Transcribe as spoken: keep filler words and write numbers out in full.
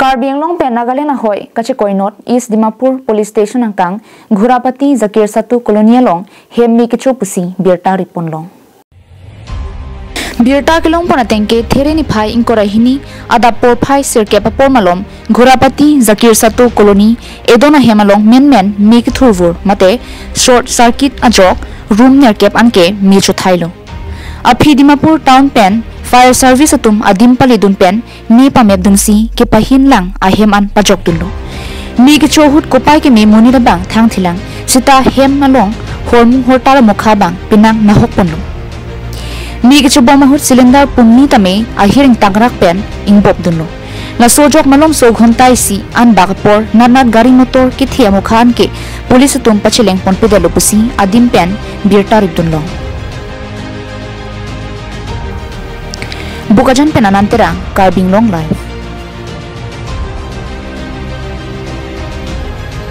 Karbi Anglong pen Nagaland ahoi kachekoinot East Dimapur Police Station angkang Ghurapati Zakir Satu Colony along hem me kecho pusi birta ripon long. Birta kelongpon atengke There niphai ingkoi ra hini adap porphai sirkep apor malom Ghurapati Zakir Satu Colony edon ahem along menmen me kethurvur mate short circuit ajok room nerkep anke me chothailo. Aphi Dimapur town pen fire service atum adim palidun pen me pametdunsi kepahin lang ahem an pajokdunlo. Me kecho ahut kopai keme monit abang thangthilang seta hem along hormu hortar amokha abang penang nahokponlo. Me kechobom ahut cylinder pumni tame ahir ingtangrak pen ingbopdunlo. Laso ajok malomso ghonta isi an bak apor natnat gari motor kethe amokha anke police atum pachelengponpedetlo pusi adim pen birta ripdunlong. Bokajan pen Anand Terang, Karbi Anglong Live.